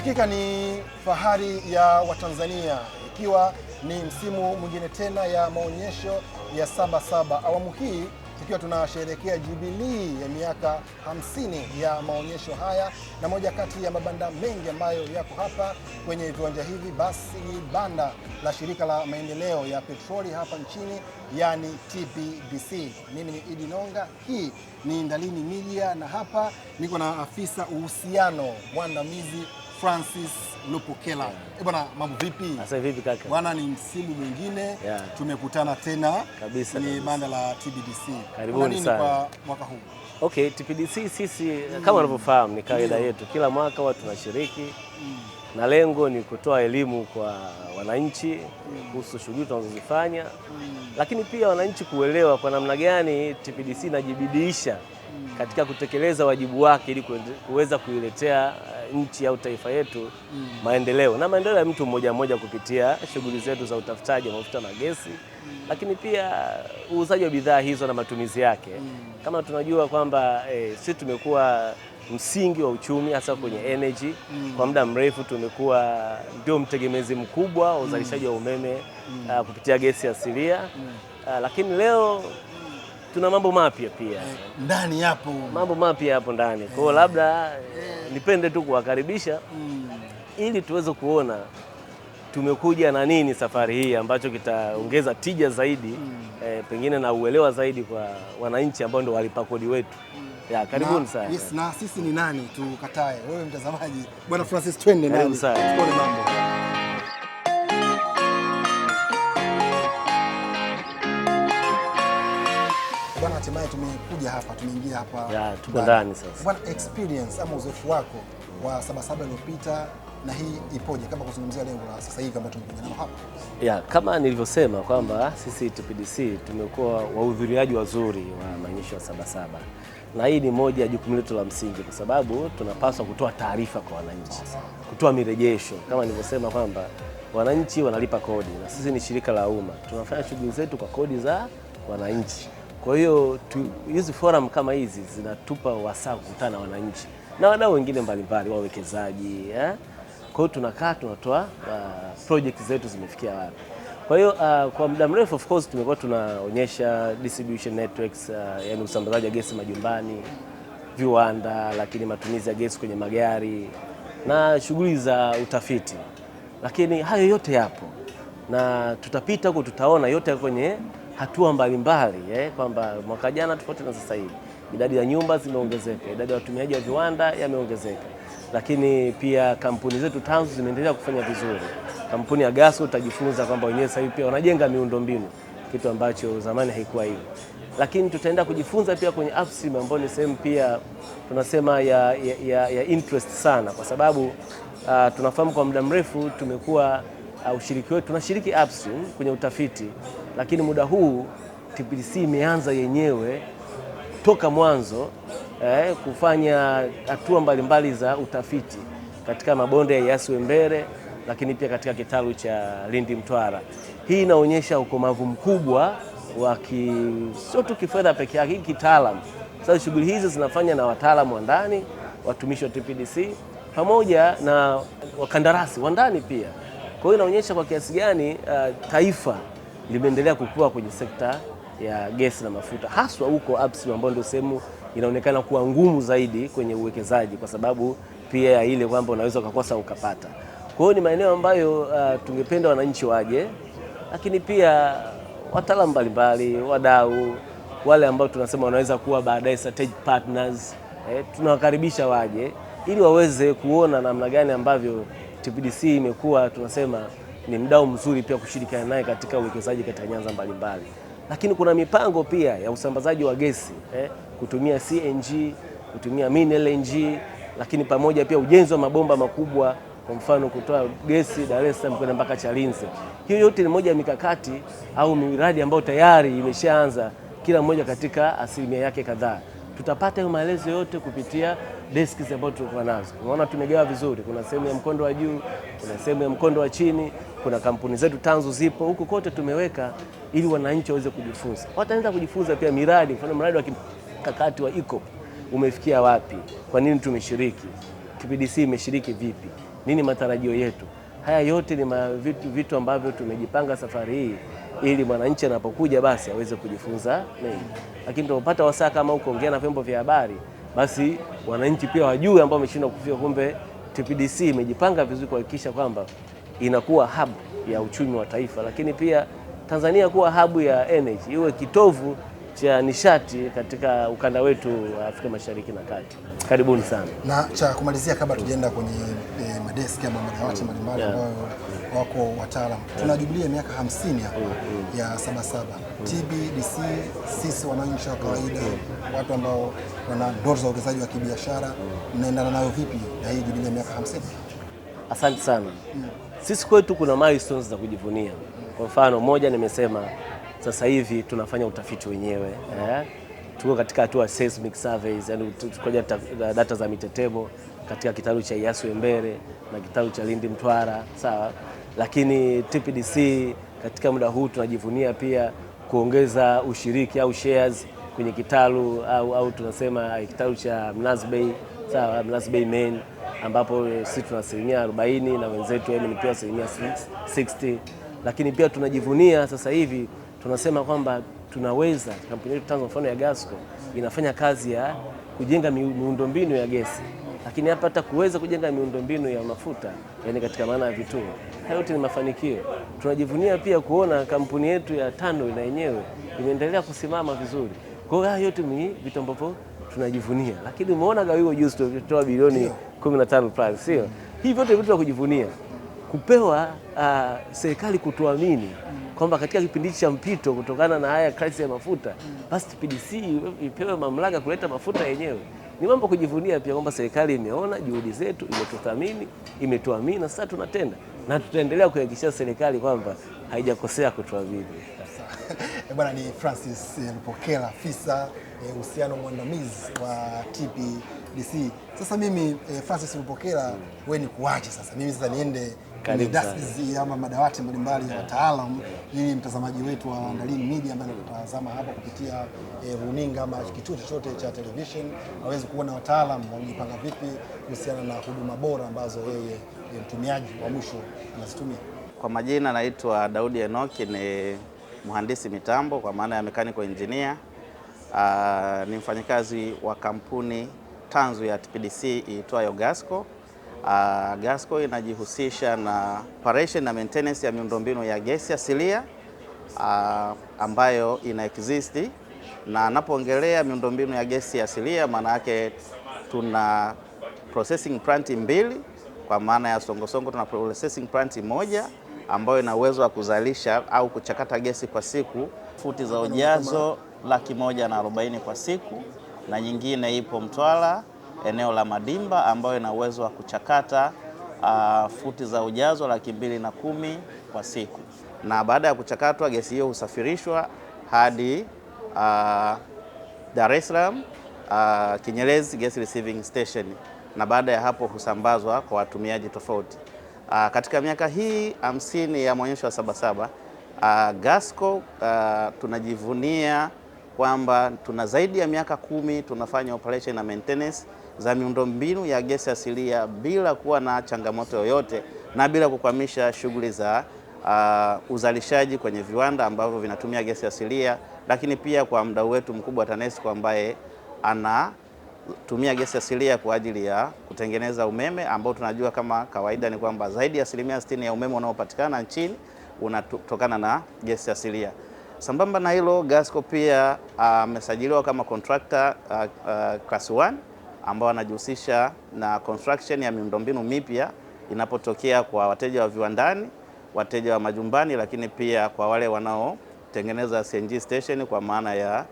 Hakika ni fahari ya Watanzania ikiwa ni msimu mwingine tena ya maonyesho ya Sabasaba, awamu hii tukiwa tunasherehekea jubilii ya miaka 50 ya maonyesho haya, na moja kati ya mabanda mengi ambayo yako hapa kwenye viwanja hivi basi ni banda la shirika la maendeleo ya petroli hapa nchini, yani TPDC. Mimi ni Idi Nonga, hii ni Ndalini Media, na hapa niko na afisa uhusiano mwandamizi Francis Lupukela. Eh, bwana, mambo vipi? Sasa vipi kaka? Bwana, ni msimu mwingine tumekutana tena Kabisa, kwenye kabisa. banda la TBDC. Karibuni Kuna nini sana. kwa mwaka huu? Okay, TPDC sisi kama unavyofahamu ni kawaida yetu, kila mwaka huwa tunashiriki na lengo ni kutoa elimu kwa wananchi kuhusu shughuli tunazozifanya, lakini pia wananchi kuelewa kwa namna gani TPDC inajibidiisha katika kutekeleza wajibu wake ili kuweza kuiletea nchi au taifa yetu maendeleo na maendeleo ya mtu mmoja mmoja kupitia shughuli zetu za utafutaji wa mafuta na gesi, lakini pia uuzaji wa bidhaa hizo na matumizi yake. Kama tunajua kwamba sisi tumekuwa msingi wa uchumi hasa kwenye energy kwa muda mrefu, tumekuwa ndio mtegemezi mkubwa wa uzalishaji wa umeme kupitia gesi asilia, lakini leo tuna mambo mapya pia Ndani yapo mambo mapya hapo ndani. Kwa hiyo labda nipende tu kuwakaribisha ili tuweze kuona tumekuja na nini safari hii ambacho kitaongeza tija zaidi pengine na uelewa zaidi kwa wananchi ambao ndio walipa kodi wetu. Ya, karibuni na, sana. Yes, na sisi ni nani tukatae? Wewe mtazamaji, bwana Francis, twende Karibu ndani sana. tuone mambo. Bwana, hatimaye tumekuja hapa, tumeingia hapa. Ya, tuko ndani sasa. Bwana, experience ama uzoefu wako wa Sabasaba iliyopita na hii ipoje, kama kuzungumzia lengo la sasa hivi ambalo tumekuja nalo hapa? Ya, kama nilivyosema kwamba sisi TPDC tumekuwa wahudhuriaji wazuri wa maonyesho ya Sabasaba, na hii ni moja ya jukumu letu la msingi, kwa sababu tunapaswa kutoa taarifa kwa wananchi, kutoa mirejesho. Kama nilivyosema kwamba wananchi wanalipa kodi na sisi ni shirika la umma, tunafanya shughuli zetu kwa kodi za wananchi. Kwa hiyo hizi forum kama hizi zinatupa wasaa kukutana na wananchi na wadau wengine mbalimbali, wawekezaji eh? Kwa hiyo tunakaa tunatoa project zetu zimefikia wapi. Kwa hiyo kwa muda mrefu of course tumekuwa tunaonyesha distribution networks, yani usambazaji wa gesi majumbani, viwanda, lakini matumizi ya gesi kwenye magari na shughuli za utafiti. Lakini hayo yote yapo na tutapita huko, tutaona yote yako kwenye hatua mbalimbali kwamba mwaka jana tofauti na sasa hivi idadi ya nyumba zimeongezeka, idadi ya watumiaji wa viwanda yameongezeka, lakini pia kampuni zetu tanzu zimeendelea kufanya vizuri. Kampuni ya Gasco tutajifunza kwamba wenyewe sasa hivi pia wanajenga miundombinu, kitu ambacho zamani haikuwa hivyo. Lakini tutaenda kujifunza pia kwenye upstream ambayo ni sehemu pia tunasema ya interest sana, kwa sababu tunafahamu kwa muda mrefu tumekuwa ushiriki wetu tunashiriki upstream kwenye utafiti, lakini muda huu TPDC imeanza yenyewe toka mwanzo kufanya hatua mbalimbali za utafiti katika mabonde ya Eyasi Wembere, lakini pia katika kitalu cha Lindi Mtwara. Hii inaonyesha ukomavu mkubwa wa sio tu kifedha peke yake, kitaalamu. Sasa shughuli hizi zinafanya na wataalamu wa ndani, watumishi wa TPDC pamoja na wakandarasi wa ndani pia. Kwa hiyo inaonyesha kwa kiasi gani taifa limeendelea kukua kwenye sekta ya gesi na mafuta, haswa huko upstream ambayo ndio sehemu inaonekana kuwa ngumu zaidi kwenye uwekezaji, kwa sababu pia ya ile kwamba unaweza ukakosa ukapata. Kwa hiyo ni maeneo ambayo tungependa wananchi waje, lakini pia wataalamu mbalimbali, wadau wale ambao tunasema wanaweza kuwa baadaye strategic partners, tunawakaribisha waje ili waweze kuona namna gani ambavyo TPDC imekuwa tunasema ni mdau mzuri pia kushirikiana naye katika uwekezaji katika nyanza mbalimbali. Lakini kuna mipango pia ya usambazaji wa gesi kutumia CNG, kutumia mini LNG, lakini pamoja pia ujenzi wa mabomba makubwa, kwa mfano kutoa gesi Dar es Salaam kwenda mpaka Chalinze. Hiyo yote ni moja ya mikakati au miradi ambayo tayari imeshaanza, kila mmoja katika asilimia yake kadhaa. Tutapata hayo maelezo yote kupitia deski ambazo tulikuwa nazo. Unaona tumegawa vizuri, kuna sehemu ya mkondo wa juu, kuna sehemu ya mkondo wa chini, kuna kampuni zetu tanzu zipo huku kote tumeweka ili wananchi waweze kujifunza. Wataanza kujifunza pia miradi, mfano mradi wa kimkakati wa EACOP umefikia wapi, kwa nini tumeshiriki, TPDC imeshiriki vipi, Nini matarajio yetu? Haya yote ni vitu ambavyo tumejipanga safari hii ili mwananchi anapokuja basi aweze kujifunza mengi. Lakini tunapopata wasaa kama huko ongea na vyombo vya habari, basi wananchi pia wajue ambao wameshindwa kufika, kumbe TPDC imejipanga vizuri kuhakikisha kwamba inakuwa hub ya uchumi wa taifa, lakini pia Tanzania kuwa hub ya energy, iwe kitovu cha nishati katika ukanda wetu wa Afrika Mashariki na Kati. Karibuni sana. Na cha kumalizia kabla tujaenda kwenye madeski ama madawati mbalimbali ambayo wako wataalamu. Tuna jubilee ya miaka 50 hapa ya Sabasaba. TPDC, sisi wananchi wa kawaida, watu ambao wana ndoto za uwekezaji wa kibiashara, mnaendana nayo vipi na hii jubilee ya miaka 50? Asante sana. Sisi kwetu kuna milestones za kujivunia. Kwa mfano moja, nimesema sasa hivi tunafanya utafiti wenyewe Tuko katika hatua seismic surveys, yani tukoja data za mitetemo katika kitalu cha Iyasu Embere na kitalu cha Lindi Mtwara, sawa. Lakini TPDC katika muda huu tunajivunia pia kuongeza ushiriki au shares kwenye kitalu au tunasema kitalu cha Mnazi Bay, sawa, Mnazi Bay Main, ambapo sisi tuna 40% na wenzetu MNP 60%. Lakini pia tunajivunia sasa hivi tunasema kwamba tunaweza, kampuni yetu Tanzania mfano ya Gasco inafanya kazi ya kujenga miundombinu ya gesi, lakini hapa hata kuweza kujenga miundombinu ya mafuta, yani katika maana ya vituo. Hayo yote ni mafanikio. Tunajivunia pia kuona kampuni yetu ya TANOIL na yenyewe imeendelea kusimama vizuri. Kwa hiyo hayo yote ni vitu ambavyo tunajivunia. Lakini umeona gawio juzi tulitoa bilioni 15 plus, sio? Hivi vyote vitu vya kujivunia. Kupewa serikali kutuamini kwamba katika kipindi cha mpito kutokana na haya crisis ya mafuta, basi TPDC ipewe mamlaka kuleta mafuta yenyewe. Ni mambo kujivunia pia kwamba serikali imeona juhudi zetu, imetuthamini, imetuamini na sasa tunatenda. Na tutaendelea kuhakikishia serikali kwamba haijakosea kutuamini. Bwana ni Francis Lupokela, afisa uhusiano mwandamizi wa TPDC. Sasa mimi Francis Lupokela, wewe ni kuache sasa. Mimi sasa niende kwenye desk ama madawati mbalimbali ya wataalamu ili mtazamaji wetu wa Ndalini Media ambaye anatazama hapa kupitia runinga ama kituo chochote cha television aweze kuona wataalamu wamejipanga vipi kuhusiana na huduma bora ambazo yeye mtumiaji wa mwisho anazitumia. Kwa majina naitwa Daudi Enoki, ni mhandisi mitambo kwa maana ya mechanical engineer. Ni mfanyakazi wa kampuni tanzu ya TPDC iitwayo Gasco. Gasco inajihusisha na operation na maintenance ya miundombinu ya gesi asilia ambayo ina exist. Na napoongelea miundombinu ya gesi asilia, maana yake tuna processing plant mbili, kwa maana ya Songosongo tuna processing plant moja ambayo ina uwezo wa kuzalisha au kuchakata gesi kwa siku futi za ujazo 140,000 kwa siku, na nyingine ipo Mtwara eneo la Madimba ambayo ina uwezo wa kuchakata futi za ujazo 210,000 kwa siku. Na baada ya kuchakatwa gesi hiyo husafirishwa hadi Dar es Salaam Kinyerezi Gas Receiving Station, na baada ya hapo husambazwa kwa watumiaji tofauti. Katika miaka hii 50 ya maonyesho ya Sabasaba, Gasco tunajivunia kwamba tuna zaidi ya miaka 10 tunafanya operation na maintenance za miundombinu ya gesi asilia bila kuwa na changamoto yoyote na bila kukwamisha shughuli za uzalishaji kwenye viwanda ambavyo vinatumia gesi asilia, lakini pia kwa mdau wetu mkubwa TANESCO ambaye anatumia gesi asilia kwa ajili ya kutengeneza umeme ambao tunajua kama kawaida ni kwamba zaidi ya 60% ya umeme unaopatikana nchini unatokana na gesi asilia. Sambamba na hilo, Gasco pia amesajiliwa kama contractor class 1 ambao anajihusisha na construction ya miundombinu mipya inapotokea kwa wateja wa viwandani, wateja wa majumbani, lakini pia kwa wale wanaotengeneza CNG station kwa maana ya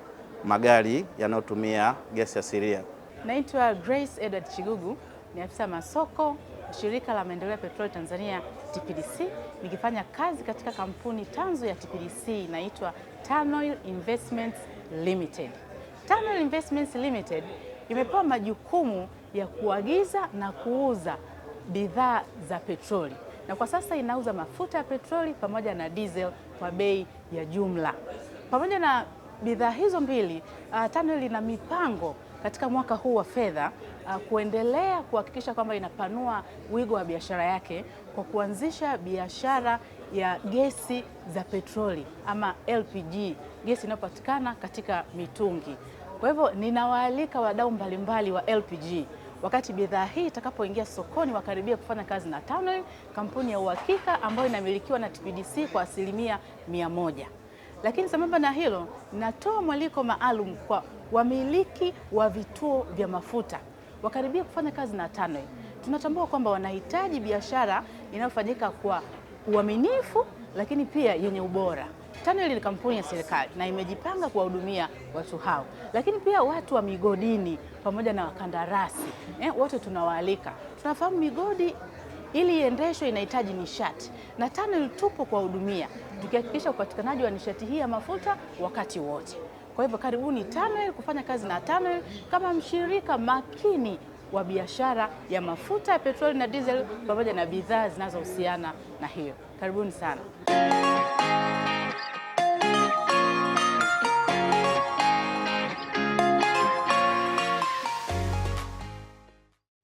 magari yanayotumia gesi asilia. Naitwa Grace Edward Chigugu, ni afisa masoko shirika la maendeleo ya petroli Tanzania TPDC, nikifanya kazi katika kampuni tanzu ya TPDC inaitwa TANOIL Investments Limited. TANOIL Investments Limited imepewa majukumu ya kuagiza na kuuza bidhaa za petroli, na kwa sasa inauza mafuta ya petroli pamoja na diesel kwa bei ya jumla. Pamoja na bidhaa hizo mbili, TANOIL ina mipango katika mwaka huu wa fedha kuendelea kuhakikisha kwamba inapanua wigo wa biashara yake kwa kuanzisha biashara ya gesi za petroli ama LPG, gesi inayopatikana katika mitungi. Kwa hivyo ninawaalika wadau mbalimbali wa LPG wakati bidhaa hii itakapoingia sokoni wakaribia kufanya kazi na TANOIL, kampuni ya uhakika ambayo inamilikiwa na TPDC kwa 100%. Lakini sambamba na hilo, natoa mwaliko maalum kwa wamiliki wa vituo vya mafuta wakaribia kufanya kazi na TANOIL. Tunatambua kwamba wanahitaji biashara inayofanyika kwa uaminifu, lakini pia yenye ubora. TANOIL ni kampuni ya serikali na imejipanga kuwahudumia watu hao, lakini pia watu wa migodini pamoja na wakandarasi wote tunawaalika. Tunafahamu migodi ili iendeshwe inahitaji nishati, na TANOIL tupo kuwahudumia tukihakikisha upatikanaji wa nishati hii ya mafuta wakati wote. Kwa hivyo karibuni TANOIL kufanya kazi na TANOIL kama mshirika makini wa biashara ya mafuta ya petroli na diesel pamoja na bidhaa zinazohusiana na hiyo. Karibuni sana.